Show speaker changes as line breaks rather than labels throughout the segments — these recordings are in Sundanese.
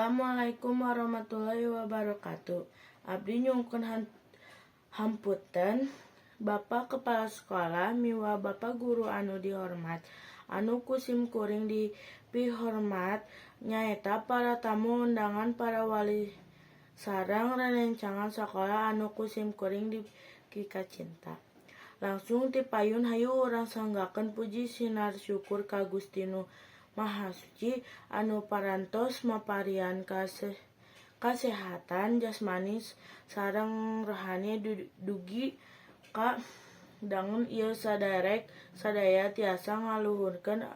Assalamualaikum warahmatullahi wabarakatuh. Abdi nyungkeun hampunten Bapak Kepala Sekolah miwah Bapak Guru anu dihormat. Anu ku sim kuring dipihormat nyaeta para tamu undangan, para wali sareng rerencangan sakola anu ku sim kuring dipikacinta. Langsung ti payun hayu urang sanggakeun puji sinar syukur ka Gusti Nu Maha Suci anu parantos maparihan kasehatan jasmani sareng rohani dugi ka dangun ieu saderek sadaya tiasa ngaluhurkeun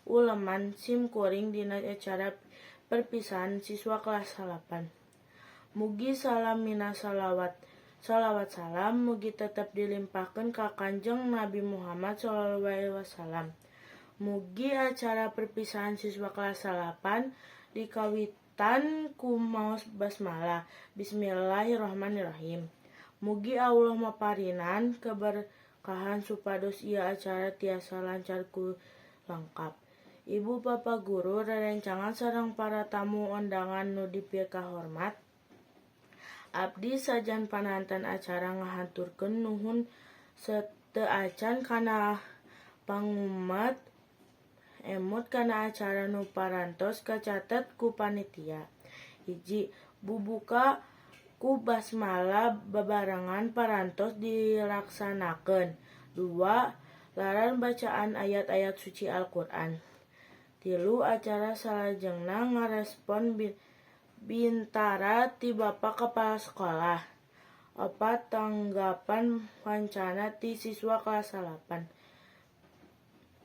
uleman sim kuring dina acara perpisahan siswa kelas 8. Mugi salamina salawat salawat salam mugi tetep dilimpahkeun ka Kanjeng Nabi Muhammad sallallahu alaihi wasallam. Mugi acara perpisahan siswa kelas 8 dikawitan ku maos basmalah. Bismillahirrahmanirrahim. Mugi Allah maparinan keberkahan supados ieu acara tiasa lancar ku lengkap. Ibu Bapak guru, rerencangan sareng para tamu undangan nu dipikahormat. Abdi sajan pananten acara ngahaturkeun nuhun sateu acan kana pangumet emut kana acara nu parantos kacatet ku panitia. 1. Bubuka ku basmalah babarengan parantos dilaksanakeun. 2. Laran bacaan ayat-ayat suci Al-Qur'an. 3. Acara salajengna ngarespon bintara ti Bapak Kepala Sekolah. 4. Tanggapan wancana ti siswa kelas 8.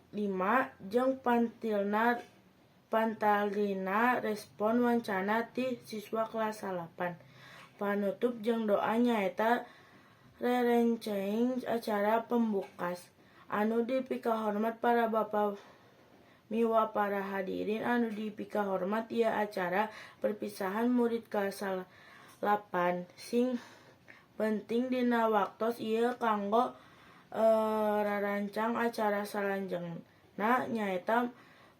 5. Jeung pantalina respon wancana ti siswa kelas 8. Panutup jeung doa nyaeta rerenceng acara pembukas. Anu dipikahormat para bapak miwah para hadirin anu dipikahormat, ieu acara perpisahan murid kelas 8 sing penting dina waktos ieu kanggo rarancang acara salajengna, nyaeta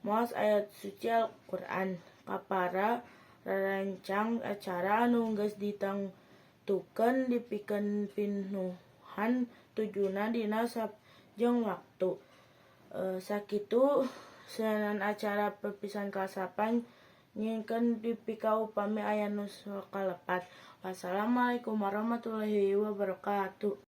maos ayat suci Al-Qur'an ka para rarancang acara anu geus ditangtukeun dipikeun pinuhan tujuna dina jeung waktu. Sakitu senan acara perpisahan kelas 8, nyingkeun dipika upami aya nu kalepat. Wassalamualaikum warahmatullahi wabarakatuh.